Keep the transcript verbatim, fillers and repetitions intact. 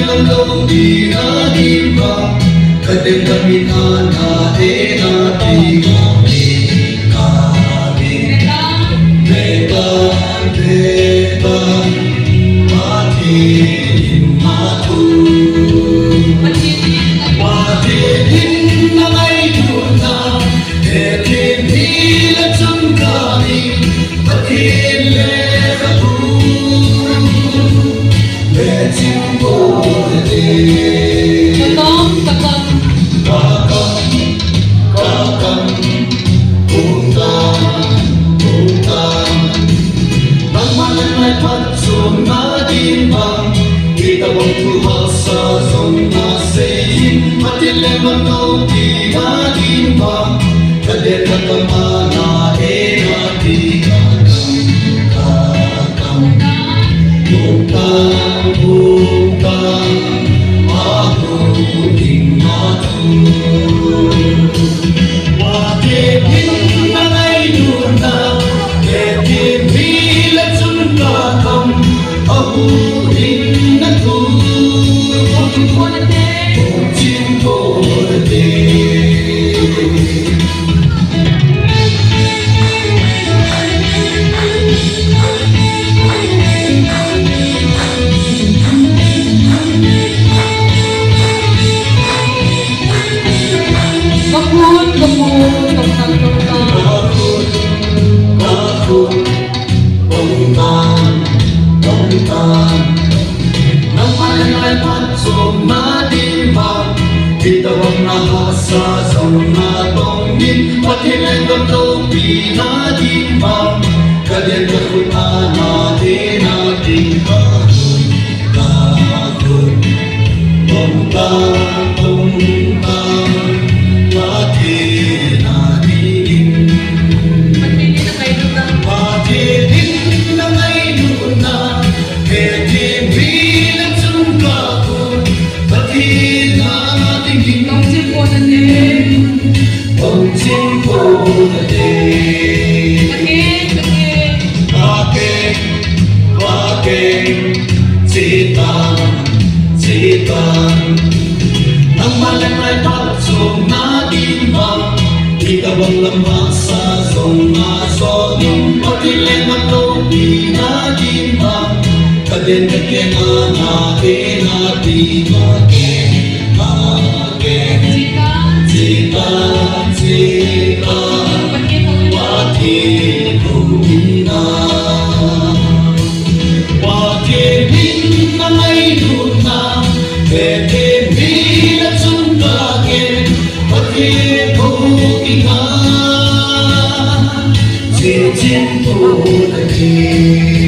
Lo pi na ding bang, ka den ka min a na e na ti ka mi ka mi. Ve tan, ve tan, Pathen in na thu. Pathen in na ngailutna, Pathen in na changkang in, Pathen le ka thu. Sa jong na tong in, Pathen le ka lopi na ding bang, ka den ka khut a na de na ding bang, ka khut tong ta, tong ta, Pathen a ding in. Pathen in na ngailutna, Pathen in na changkang in, Pathen a ding in. Tong chim po na te. Tong chim po na te. Pathen, Pathen. Pathen, Pathen, che tan, che tan. Nangma le ngai phatchomna ding bang, itobang lam hahsa jong na jong in, Pathen le na lopi na ding bang, ka den ka keng a na e na ti ma ke, ma ke. Che tan, che tan, Pathen hou in na. Pathen in na ngailutna, Pathen in na changkang in, Pathen hou in na. Che chim po na te.